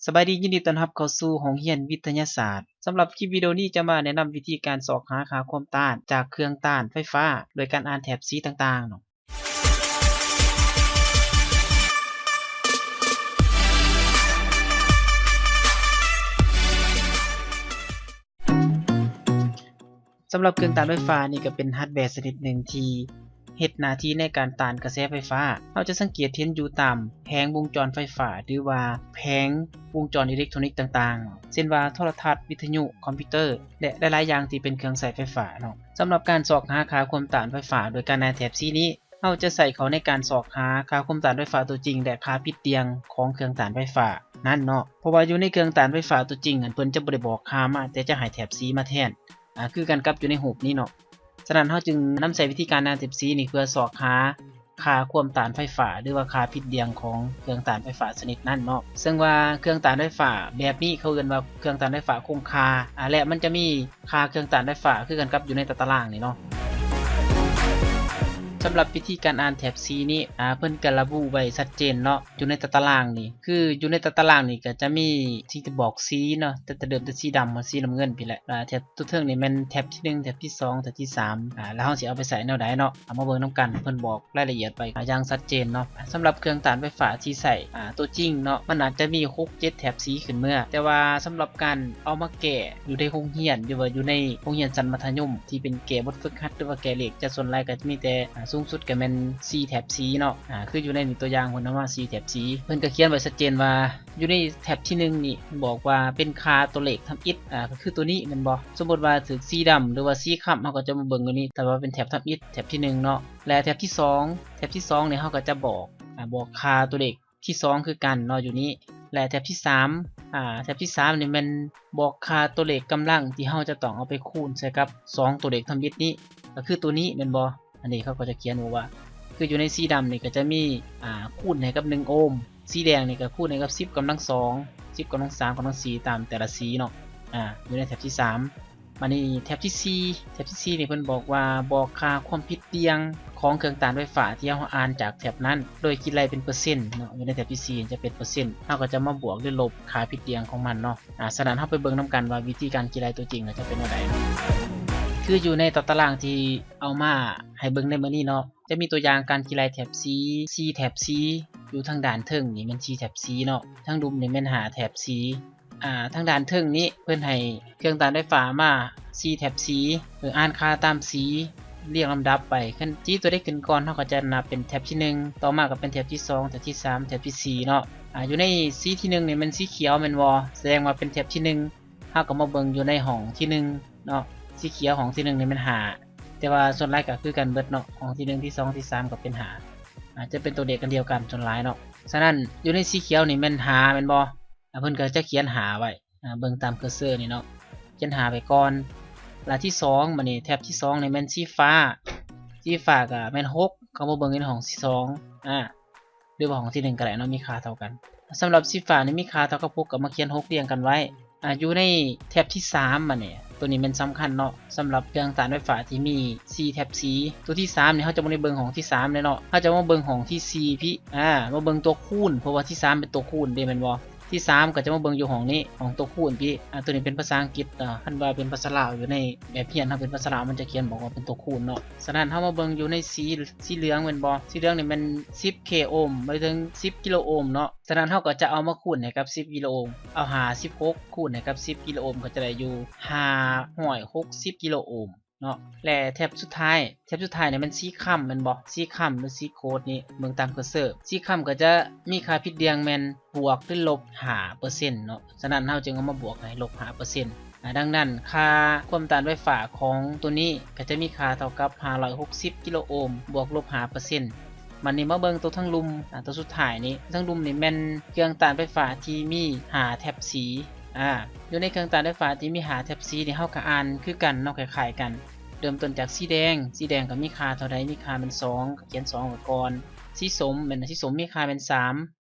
ສະບາຍດີ, ຍິນດີຕ້ອນຮັບເຂົ້າສູ່ຫ້ອງຮຽນວິທະຍາສາດ. ສຳລັບຄລິບວິດີໂອນີ້ຈະມາແນະນຳວິທີການຊອກຫາຄ່າຄວາມຕ້ານຈາກເຄື່ອງຕ້ານໄຟຟ້າ ໂດຍການອ່ານແຖບສີຕ່າງໆເນາະ. ສຳລັບເຄື່ອງຕ້ານໄຟຟ້ານີ້ກໍເປັນຮາດແວຊະນິດໜຶ່ງທີ່ເຮັດໜ້າທີ່ໃນການຕ້ານກະແສໄຟຟ້າ. ເຮົາຈະສັງເກດເຫັນຢູ່ຕາມແຜງວົງຈອນໄຟຟ້າ ຫຼືວ່າແຜງວົງຈອນອີເລັກໂທຣນິກຕ່າງໆ ເຊັ່ນວ່າໂທລະທັດ, ວິທະຍຸ, ຄອມພິວເຕີ ແລະ ຫຼາຍໆຢ່າງທີ່ເປັນເຄື່ອງໃຊ້ໄຟຟ້າເນາະ. ສຳລັບການຊອກຫາຄ່າຄວາມຕ້ານໄຟຟ້າໂດຍການນາຍແຖບສີນີ້ ເຮົາຈະໃຊ້ເຂົ້າໃນການຊອກຫາຄ່າຄວາມຕ້ານໄຟຟ້າຕົວຈິງ ແລະ ຄ່າຜິດດ່ຽງຂອງເຄື່ອງຕ້ານໄຟຟ້ານັ້ນເນາະ. ເພາະວ່າຢູ່ໃນເຄື່ອງຕ້ານໄຟຟ້າຕົວຈິງນັ້ນ ເພິ່ນຈະບໍ່ໄດ້ບອກຄ່າມາ, ແຕ່ຈະໃຫ້ແຖບສີມາແທນ. ອາ ຄືກັນກັບຢູ່ໃນຮູບນີ້ເນາະ. ສະນັ້ນເຮົາຈຶ່ງນຳໃຊ້ວິທີການນາຍແຖບສີນີ້ເພື່ອຊອກຫາຄ່າຄວາມຕ້ານໄຟຟ້າ ຫຼືວ່າຄ່າຜິດດ່ຽງຂອງເຄື່ອງຕ້ານໄຟຟ້າຊະນິດນັ້ນເນາະ. ເຊິ່ງວ່າເຄື່ອງຕ້ານໄຟຟ້າແບບນີ້ເຂົາເອີ້ນວ່າເຄື່ອງຕ້ານໄຟຟ້າຄົງຄ່າ ອາ ແລະ ມັນຈະມີຄ່າເຄື່ອງຕ້ານໄຟຟ້າຄືກັນກັບຢູ່ໃນຕາຕະລາງນີ້ເນາະ. ສຳລັບວິທີການອ່ານແຖບສີນີ້ ອາ ເພິ່ນກະລະບຸໄວ້ຊັດເຈນເນາະ ຢູ່ໃນຕາຕະລາງນີ້. ຄືຢູ່ໃນຕາຕະລາງນີ້ກະຈະມີທີ່ຈະບອກສີເນາະ ແຕ່ ແຕ່ເລີ່ມແຕ່ສີດຳ ມາສີນ້ຳເງິນພີ້ແຫຼະ. ອາ ແຖບຕົວເທິງນີ້ແມ່ນແຖບທີໜຶ່ງ ແຖບທີສອງ ແຖບທີສາມ ອາ ແລ້ວເຮົາຊິເອົາໄປໃຊ້ແນວໃດເນາະ ເອົາມາເບິ່ງນຳກັນ ເພິ່ນບອກລາຍລະອຽດໄວ້ ອາ ຢ່າງຊັດເຈນເນາະ. ສຳລັບເຄື່ອງຕ້ານໄຟຟ້າທີ່ໃຊ້ ອາ ຕົວຈິງເນາະ ມັນອາດຈະມີຫົກເຈັດແຖບສີຂຶ້ນເມືອ ແຕ່ວ່າສຳລັບການເອົາມາແກ້ຢູ່ໃນໂຮງຮຽນ ຫຼືວ່າຢູ່ໃນໂຮງຮຽນຊັ້ນມັດທະຍົມ ທີ່ເປັນແກ້ບົດຝຶກຫັດ ຫຼືວ່າແກ້ເລກ ຈະສ່ວນຫຼາຍກໍຈະມີແຕ່ ອາ ສູງສຸດກໍແມ່ນສີ່ແຖບສີເນາະ. ອາ ຄືຢູ່ໃນນີ້ຕົວຢ່າງເພິ່ນເອົາມາສີ່ແຖບສີ ເພິ່ນກໍຂຽນໄວ້ຊັດເຈນວ່າ ຢູ່ໃນແຖບທີໜຶ່ງນີ້ບອກວ່າເປັນຄ່າຕົວເລກທຳອິດ ອາ ກໍຄືຕົວນີ້ແມ່ນບໍ່? ສົມມຸດວ່າຖືກສີດຳ ຫຼືວ່າສີຄ້ຳ ເຮົາກໍຈະມາເບິ່ງຢູ່ນີ້ ຖ້າວ່າເປັນແຖບທຳອິດ ແຖບທີໜຶ່ງເນາະ. ແລະ ແຖບທີສອງ ແຖບທີສອງນີ້ເຮົາກໍຈະບອກ ອາ ບອກຄ່າຕົວເລກທີສອງຄືກັນເນາະ ຢູ່ນີ້. ແລະ ແຖບທີສາມ ອາ ແຖບທີສາມນີ້ແມ່ນບອກຄ່າຕົວເລກກຳລັງທີ່ເຮົາຈະຕ້ອງເອົາໄປຄູນໃສ່ກັບສອງຕົວເລກທຳອິດນີ້ ກໍຄືຕົວນີ້ແມ່ນບໍ່? ອັນນີ້ເຂົາກໍຈະຂຽນບອກວ່າ ຄືຢູ່ໃນສີດຳນີ້ກໍຈະມີ ອາ ຄູນໃຫ້ກັບໜຶ່ງໂອມ, ສີແດງນີ້ກໍຄູນໃຫ້ກັບສິບກຳລັງສອງ, ສິບກຳລັງສາມ, ກຳລັງສີ່ ຕາມແຕ່ລະສີເນາະ ອາ ຢູ່ໃນແຖບທີສາມ. ບາດນີ້ແຖບທີສີ່ ແຖບທີສີ່ນີ້ເພິ່ນບອກວ່າ ບອກຄ່າຄວາມຜິດປ່ຽງຂອງເຄື່ອງຕ້ານໄຟຟ້າທີ່ເຮົາອ່ານຈາກແທັບນັ້ນ ໂດຍຄິດໄລ່ເປັນເປີເຊັນເນາະ. ຢູ່ໃນແທັບທີສີ່ຈະເປັນເປີເຊັນ ເຮົາກໍຈະມາບວກ ຫຼື ລົບຄ່າຜິດປ່ຽງຂອງມັນເນາະ. ອາ ສະນັ້ນເຮົາໄປເບິ່ງນຳກັນວ່າວິທີການຄິດໄລ່ຕົວຈິງຈະເປັນແນວໃດເນາະ. ຄືຢູ່ໃນຕາຕະລາງທີ່ເອົາມາໃຫ້ເບິ່ງໃນມື້ນີ້ເນາະ ຈະມີຕົວຢ່າງການຄິດໄລ່ແທັບສີ ສີ່ແທັບສີ ຢູ່ທາງດ້ານເທິງນີ້ແມ່ນສີ່ແທັບສີເນາະ ທາງລຸ່ມນີ້ແມ່ນຫ້າແທັບສີ. ອາ ທາງດ້ານເທິງນີ້ເພິ່ນໃຫ້ເຄື່ອງຕ້ານໄຟຟ້າມາສີ່ແທັບສີ ເອີ ອ່ານຄ່າຕາມສີລຽງລຳດັບໄປ ຄັນສີຕົວໃດຂຶ້ນກ່ອນ ເຮົາກໍຈະນັບເປັນແທັບທີໜຶ່ງ ຕໍ່ມາກໍເປັນແທັບທີສອງ ແທັບທີສາມ ແທັບທີສີ່ເນາະ. ອາ ຢູ່ໃນສີທີໜຶ່ງນີ້ແມ່ນສີຂຽວແມ່ນບໍ່? ສະແດງວ່າເປັນແທັບທີໜຶ່ງ ເຮົາກໍມາເບິ່ງຢູ່ໃນຫ້ອງທີໜຶ່ງເນາະ ສີຂຽວຫ້ອງທີໜຶ່ງນີ້ແມ່ນຫ້າ ແຕ່ວ່າສ່ວນຫຼາຍກໍຄືກັນເບິດເນາະ ຫ້ອງທີໜຶ່ງ ທີສອງ ທີສາມ ກໍເປັນຫ້າ. ອາ ຈະເປັນຕົວເລກອັນດຽວກັນສ່ວນຫຼາຍເນາະ. ສະນັ້ນຢູ່ໃນສີຂຽວນີ້ແມ່ນຫ້າແມ່ນບໍ່? ອາ ເພິ່ນກໍຈະຂຽນຫ້າໄວ້ ອາ ເບິ່ງຕາມເຄີເຊີນີ້ເນາະ ຂຽນຫ້າໄວ້ກ່ອນ. ລະທີສອງ ບາດນີ້ແທັບທີສອງນີ້ແມ່ນສີຟ້າ ສີຟ້າກໍແມ່ນຫົກ ເຮົາມາເບິ່ງຢູ່ໃນຫ້ອງທີສອງ ອາ ຫຼືວ່າຫ້ອງທີໜຶ່ງກໍໄດ້ເນາະ ມີຄ່າເທົ່າກັນ. ສຳລັບສີຟ້ານີ້ມີຄ່າເທົ່າກັບຫົກ ກໍມາຂຽນຫົກລຽງກັນໄວ້. ອາ ຢູ່ໃນແທັບທີສາມ ບາດນີ້ ຕົວນີ້ແມ່ນສຳຄັນເນາະ ສຳລັບເຄື່ອງຕ້ານໄຟຟ້າທີ່ມີສີ່ແທັບສີ. ຕົວທີສາມນີ້ ເຮົາຈະບໍ່ໄດ້ເບິ່ງຫ້ອງທີສາມເລີຍເນາະ ເຮົາຈະມາເບິ່ງຫ້ອງທີສີ່ພີ້ ອາ ມາເບິ່ງຕົວຄູນ ເພາະວ່າທີສາມເປັນຕົວຄູນເດ້ແມ່ນບໍ່? ທີສາມກໍຈະມາເບິ່ງຢູ່ຫ້ອງນີ້ ຫ້ອງຕົວຄູນພີ້. ອາ ຕົວນີ້ເປັນພາສາອັງກິດ ອາ ຄັນວ່າເປັນພາສາລາວ ຢູ່ໃນແບບຮຽນເຮົາເປັນພາສາລາວ ມັນຈະຂຽນບອກວ່າເປັນຕົວຄູນເນາະ. ສະນັ້ນເຮົາມາເບິ່ງຢູ່ໃນສີ ສີເຫຼືອງແມ່ນບໍ່? ໝາຍເຖິງສິບເຄໂອມ ໝາຍເຖິງສິບກິໂລໂອມເນາະ. ສະນັ້ນເຮົາກໍຈະເອົາມາຄູນໃຫ້ກັບສິບກິໂລໂອມ ເອົາຫ້າສິບຫົກຄູນໃຫ້ກັບສິບກິໂລໂອມ ກໍຈະໄດ້ຢູ່ຫ້າຮ້ອຍຫົກສິບກິໂລໂອມເນາະ. ແລະແທັບສຸດທ້າຍ ແທັບສຸດທ້າຍນີ້ແມ່ນສີຄຳແມ່ນບໍ່? ສີຄຳ ຫຼື ສີໂຄດນີ້ ເບິ່ງຕາມເຄີເຊີ ສີຄຳກໍຈະມີຄ່າຜິດດ່ຽງແມ່ນບວກ ຫຼື ລົບຫ້າເປີເຊັນເນາະ. ສະນັ້ນເຮົາຈຶ່ງເອົາມາບວກໃຫ້ລົບຫ້າເປີເຊັນ. ອາ ດັ່ງນັ້ນ ຄ່າຄວາມຕ້ານໄຟຟ້າຂອງຕົວນີ້ກໍຈະມີຄ່າເທົ່າກັບຫ້າຮ້ອຍຫົກສິບກິໂລໂອມ ບວກລົບຫ້າເປີເຊັນ. ບາດນີ້ມາເບິ່ງຕົວທາງລຸ່ມ ອາ ຕົວສຸດທ້າຍນີ້ ທາງລຸ່ມນີ້ແມ່ນເຄື່ອງຕ້ານໄຟຟ້າທີ່ມີຫ້າແທັບສີ. ອາ ຢູ່ໃນເຄື່ອງຕ້ານໄຟຟ້າທີ່ມີຫ້າແທັບສີນີ້ ເຮົາກໍອ່ານຄືກັນເນາະ ຄ້າຍໆກັນ. ເລີ່ມຕົ້ນຈາກສີແດງ ສີແດງກໍມີຄ່າເທົ່າໃດ? ມີຄ່າແມ່ນສອງ ກໍຂຽນສອງໄວ້ກ່ອນ. ສີສົ້ມແມ່ນ ສີສົ້ມມີຄ່າແມ່ນສາມ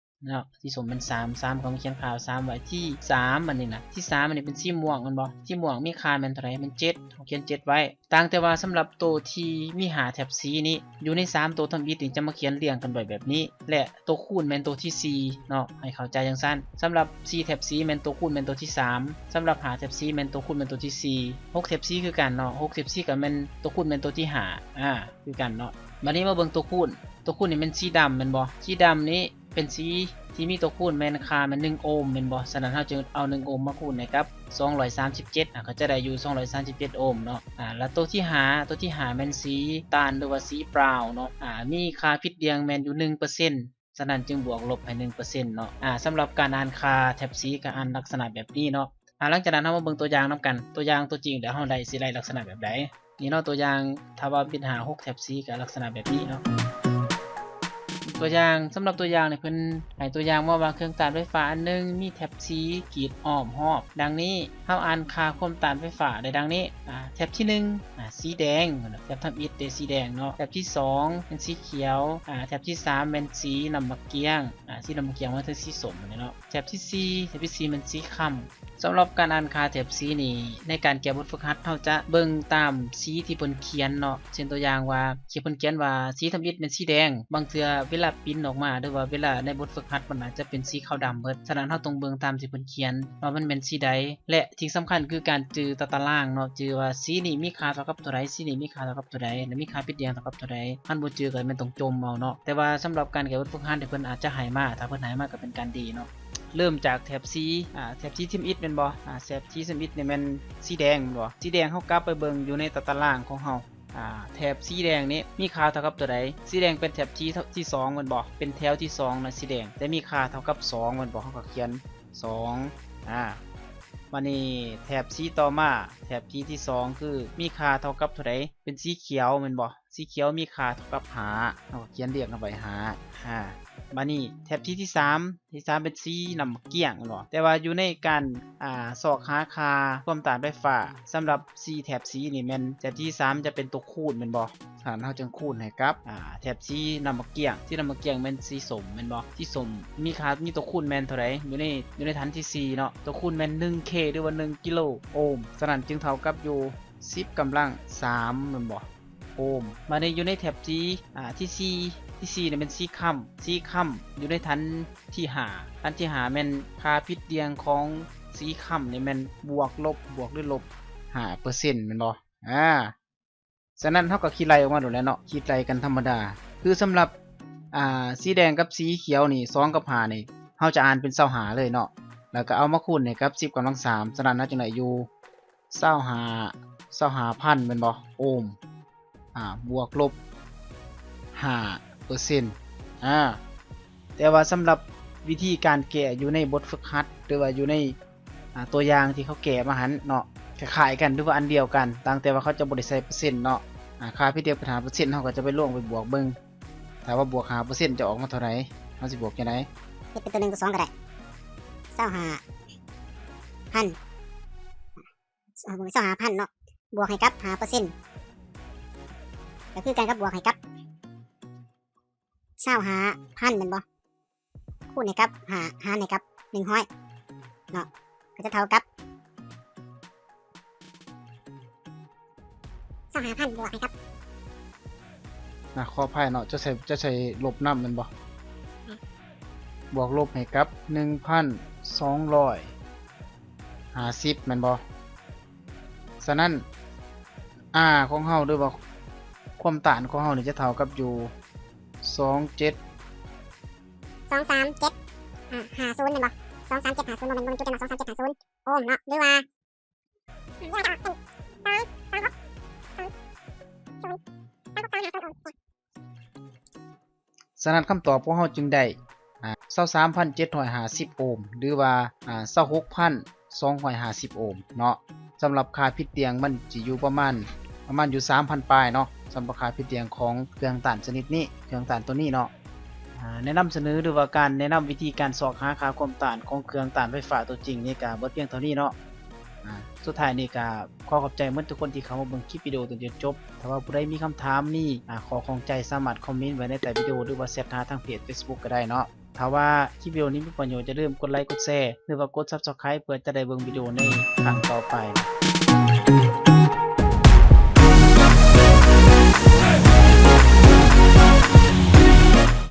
ເນາະ ສີສົ້ມແມ່ນສາມ ສາມ ເຮົາມາຂຽນຄ່າສາມໄວ້ ທີສາມອັນນີ້ນະ ທີສາມອັນນີ້ເປັນສີມ່ວງແມ່ນບໍ່? ສີມ່ວງມີຄ່າແມ່ນເທົ່າໃດ? ແມ່ນເຈັດ ເຮົາຂຽນເຈັດໄວ້. ຕ່າງແຕ່ວ່າສຳລັບໂຕທີ່ມີຫ້າແຖບສີນີ້ ຢູ່ໃນສາມໂຕທຳອິດນີ້ຈະມາຂຽນລຽງກັນໄວ້ແບບນີ້ ແລະ ໂຕຄູນແມ່ນໂຕທີສີ່ເນາະ ໃຫ້ເຂົ້າໃຈຈັ່ງຊັ້ນ. ສຳລັບສີ່ແຖບສີແມ່ນໂຕຄູນແມ່ນໂຕທີສາມ ສຳລັບຫ້າແຖບສີແມ່ນໂຕຄູນແມ່ນໂຕທີສີ່ ຫົກແຖບສີຄືກັນເນາະ ຫົກແຖບສີກໍແມ່ນໂຕຄູນແມ່ນໂຕທີຫ້າ ອາ ຄືກັນເນາະ. ບາດນີ້ມາເບິ່ງໂຕຄູນ ໂຕຄູນນີ້ແມ່ນສີດຳແມ່ນບໍ່? ສີດຳນີ້ເປັນສີທີ່ມີໂຕຄູນແມ່ນຄ່າແມ່ນໜຶ່ງໂອມແມ່ນບໍ່? ສະນັ້ນເຮົາຈຶ່ງເອົາໜຶ່ງໂອມມາຄູນໃຫ້ກັບສອງຮ້ອຍສາມສິບເຈັດ ອາ ກໍຈະໄດ້ຢູ່ສອງຮ້ອຍສາມສິບເຈັດໂອມເນາະ. ອາ ແລ້ວໂຕທີຫ້າ ໂຕທີຫ້າແມ່ນສີຕານ ຫຼືວ່າສີບຣາວເນາະ ອາ ມີຄ່າຜິດດ່ຽງແມ່ນຢູ່ໜຶ່ງເປີເຊັນ ສະນັ້ນຈຶ່ງບວກລົບໃຫ້ໜຶ່ງເປີເຊັນເນາະ. ອາ ສຳລັບການອ່ານຄ່າແຖບສີກໍອ່ານລັກສະນະແບບນີ້ເນາະ. ອາ ຫຼັງຈາກນັ້ນເຮົາມາເບິ່ງຕົວຢ່າງນຳກັນ ຕົວຢ່າງຕົວຈິງແລ້ວເຮົາໄດ້ ຊິໄດ້ລັກສະນະແບບໃດ? ນີ້ເນາະ ຕົວຢ່າງ ຖ້າວ່າເປັນຫ້າ ຫົກແຖບສີກໍລັກສະນະແບບນີ້ເນາະ. ຕົວຢ່າງ ສຳລັບຕົວຢ່າງນີ້ເພິ່ນໃຫ້ຕົວຢ່າງມາວ່າ ເຄື່ອງຕ້ານໄຟຟ້າອັນໜຶ່ງມີແຖບສີກຣີດອ້ອມຮອບດັ່ງນີ້. ເຮົາອ່ານຄ່າຄວາມຕ້ານໄຟຟ້າໄດ້ດັ່ງນີ້ ອາ ແຖບທີໜຶ່ງ ອາ ສີແດງ ແຖບທຳອິດເດ ສີແດງເນາະ. ແຖບທີສອງແມ່ນສີຂຽວ ອາ ແຖບທີສາມແມ່ນສີນ້ຳໝາກກ້ຽງ ອາ ສີນ້ຳໝາກກ້ຽງ ມາເຖິງສີສົ້ມນີ້ເນາະ. ແຖບທີສີ່ ແຖບທີສີ່ແມ່ນສີຄ້ຳ. ສຳລັບການອ່ານຄ່າແຖບສີນີ້ ໃນການແກ້ບົດຝຶກຫັດ ເຮົາຈະເບິ່ງຕາມສີທີ່ເພິ່ນຂຽນເນາະ. ເຊັ່ນຕົວຢ່າງວ່າ ທີ່ເພິ່ນຂຽນວ່າສີທຳອິດແມ່ນສີແດງ ບາງເທື່ອເວລາປິ່ນອອກມາ ຫຼືວ່າເວລາໃນບົດຝຶກຫັດ ມັນອາດຈະເປັນສີຂາວດຳເບິດ. ສະນັ້ນເຮົາຕ້ອງເບິ່ງຕາມທີ່ເພິ່ນຂຽນວ່າມັນແມ່ນສີໃດ ແລະ ສິ່ງສຳຄັນຄືການຈື່ຕາຕະລາງເນາະ ຈື່ວ່າສີນີ້ມີຄ່າເທົ່າກັບເທົ່າໃດ ສີນີ້ມີຄ່າເທົ່າກັບເທົ່າໃດ ແລະ ມີຄ່າຜິດດ່ຽງເທົ່າກັບເທົ່າໃດ. ຄັນບໍ່ຈື່ກໍແມ່ນຕ້ອງຈົ່ມເອົາເນາະ. ແຕ່ວ່າສຳລັບການແກ້ບົດຝຶກຫັດທີ່ເພິ່ນອາດຈະໃຫ້ມາ ຖ້າເພິ່ນໃຫ້ມາກໍເປັນການດີເນາະ. ເລີ່ມຈາກແຖບສີ ອາ ແຖບສີທຳອິດແມ່ນບໍ່? ອາ ແຖບສີທຳອິດນີ້ແມ່ນສີແດງແມ່ນບໍ່? ສີແດງ ເຮົາກັບໄປເບິ່ງຢູ່ໃນຕາຕະລາງຂອງເຮົາ ອາ ແຖບສີແດງນີ້ມີຄ່າເທົ່າກັບຕົວໃດ? ສີແດງເປັນແຖບທີ ທີສອງແມ່ນບໍ່? ເປັນແຖວທີສອງນະ ສີແດງ ແຕ່ມີຄ່າເທົ່າກັບສອງແມ່ນບໍ່? ເຮົາກໍຂຽນສອງ ອາ ບາດນີ້ແຖບສີຕໍ່ມາ ແຖບທີ ທີສອງ ຄືມີຄ່າເທົ່າກັບເທົ່າໃດ? ເປັນສີຂຽວແມ່ນບໍ່? ສີຂຽວມີຄ່າເທົ່າກັບຫ້າ ເຮົາກໍຂຽນລຽກນຳໄວ້ຫ້າ ອາ ບາດນີ້ແຖບທີ ທີສາມ ທີສາມເປັນສີນ້ຳໝາກກ້ຽງແມ່ນບໍ່? ແຕ່ວ່າຢູ່ໃນການ ອາ ຊອກຫາຄ່າຄວາມຕ້ານໄຟຟ້າ ສຳລັບສີ່ແຖບສີນີ້ແມ່ນແຖບທີສາມຈະເປັນຕົວຄູນແມ່ນບໍ່? ສະນັ້ນເຮົາຈຶ່ງຄູນໃຫ້ກັບ ອາ ແຖບສີນ້ຳໝາກກ້ຽງ ສີນ້ຳໝາກກ້ຽງແມ່ນສີສົ້ມແມ່ນບໍ່? ສີສົ້ມມີຄ່າ ມີຕົວຄູນແມ່ນເທົ່າໃດ? ຢູ່ໃນ ຢູ່ໃນຖັນທີສີ່ເນາະ ຕົວຄູນແມ່ນໜຶ່ງເຄ ຫຼືວ່າໜຶ່ງກິໂລໂອມ ສະນັ້ນຈຶ່ງເທົ່າກັບຢູ່ ສິບກຳລັງສາມແມ່ນບໍ່ ໂອມ. ບາດນີ້ຢູ່ໃນແຖບສີ ອາ ທີສີ່ ທີສີ່ນີ້ແມ່ນສີຄ້ຳ ສີຄ້ຳຢູ່ໃນຖັນທີຫ້າ ຖັນທີຫ້າແມ່ນຄ່າຜິດດ່ຽງຂອງສີຄ້ຳນີ້ແມ່ນບວກລົບ ບວກ ຫຼື ລົບຫ້າເປີເຊັນແມ່ນບໍ່? ອາ ສະນັ້ນເຮົາກໍຄິດໄລ່ອອກມາໂລດແຫຼະເນາະ ຄິດໄລ່ກັນທຳມະດາ. ຄືສຳລັບ ອາ ສີແດງກັບສີຂຽວນີ້ ສອງກັບຫ້ານີ້ ເຮົາຈະອ່ານເປັນຊາວຫ້າເລີຍເນາະ ແລ້ວກໍເອົາມາຄູນໃຫ້ກັບສິບກຳລັງສາມ ສະນັ້ນເຮົາຈຶ່ງໄດ້ຢູ່ ຊາວຫ້າ ຊາວຫ້າພັນແມ່ນບໍ່ ໂອມ ອາ ບວກລົບຫ້າເປີເຊັນ ອາ ແຕ່ວ່າສຳລັບວິທີການແກ້ຢູ່ໃນບົດຝຶກຫັດ ຫຼືວ່າຢູ່ໃນ ອາ ຕົວຢ່າງທີ່ເຂົາແກ້ມາຫັ້ນເນາະ ຄ້າຍໆກັນ ຫຼືວ່າອັນດຽວກັນ ຕ່າງແຕ່ວ່າເຂົາຈະບໍ່ໄດ້ໃສ່ເປີເຊັນເນາະ ອາ ຄ່າຜິດດຽວເປັນຫ້າເປີເຊັນ ເຮົາກໍຈະໄປລອງໄປບວກເບິ່ງ ຖ້າວ່າບວກຫ້າເປີເຊັນຈະອອກມາເທົ່າໃດ? ເຮົາຊິບວກຈັ່ງໃດ? ເຮັດເປັນຕົວໜຶ່ງຕົວສອງກໍໄດ້ ຊາວຫ້າພັນ ຊາວຫ້າພັນເນາະ ບວກໃຫ້ກັບຫ້າເປີເຊັນ ກໍຄືກັນກັບບວກໃຫ້ກັບຊາວຫ້າພັນແມ່ນບໍ່? ຄູນໃຫ້ກັບຫ້າ ຫານໃຫ້ກັບໜຶ່ງຮ້ອຍເນາະ ກໍຈະເທົ່າກັບ ຊາວຫ້າພັນບວກໃຫ້ກັບ ນະ ຂໍອະໄພເນາະ ຈະໃສ່ ຈະໃສ່ລົບນຳແມ່ນບໍ່? ອືມ ບວກລົບໃຫ້ກັບໜຶ່ງພັນສອງຮ້ອຍຫ້າສິບແມ່ນບໍ່? ສະນັ້ນ R ຂອງເຮົາ ຫຼືວ່າຄວາມຕ້ານຂອງເຮົານີ້ຈະເທົ່າກັບຢູ່ ສອງເຈັດ ສອງສາມເຈັດຫ້າສູນແມ່ນບໍ່? ສອງສາມເຈັດຫ້າສູນ ບໍ່ແມ່ນ ບໍ່ແມ່ນຈຸດແມ່ນບໍ່? ສອງສາມເຈັດຫ້າສູນໂອມເນາະ ຫຼືວ່າ ສະນັ້ນຄຳຕອບຂອງເຮົາຈຶ່ງໄດ້ ອາ ຊາວສາມພັນເຈັດຮ້ອຍຫ້າສິບໂອມ ຫຼືວ່າ ອາ ຊາວຫົກພັນສອງຮ້ອຍຫ້າສິບໂອມເນາະ. ສຳລັບຄ່າຜິດດ່ຽງມັນຊິຢູ່ປະມານ ປະມານຢູ່ສາມພັນປາຍເນາະ ສຳລັບຄ່າຜິດດ່ຽງຂອງເຄື່ອງຕ້ານຊະນິດນີ້ ເຄື່ອງຕ້ານໂຕນີ້ເນາະ. ອາ ແນະນຳສະເໜີ ຫຼືວ່າການແນະນຳວິທີການຊອກຫາຄ່າຄວາມຕ້ານຂອງເຄື່ອງຕ້ານໄຟຟ້າໂຕຈິງນີ້ກະເບິດພຽງເທົ່ານີ້ເນາະ. ອາ ສຸດທ້າຍນີ້ກະຂໍຂອບໃຈໝົດທຸກຄົນທີ່ເຂົ້າມາເບິ່ງຄລິບວິດີໂອຈົນຈົນຈົບ. ຖ້າວ່າຜູ້ໃດມີຄຳຖາມ ມີ ອາ ຂໍ້ຂ້ອງໃຈ ສາມາດຄອມເມັນໄວ້ໃນໃຕ້ວິດີໂອ ຫຼືວ່າແຊັດຫາທາງເພຈເຟສບຸກກະໄດ້ເນາະ. ຖ້າວ່າຄລິບວິດີໂອນີ້ມີປະໂຫຍດ ຢ່າລືມກົດໄລກ໌ ກົດແຊ ຫຼືວ່າກົດ Subscribe ເພື່ອຈະໄດ້ເບິ່ງວິດີໂອໃນຄັ້ງຕໍ່ໄປ.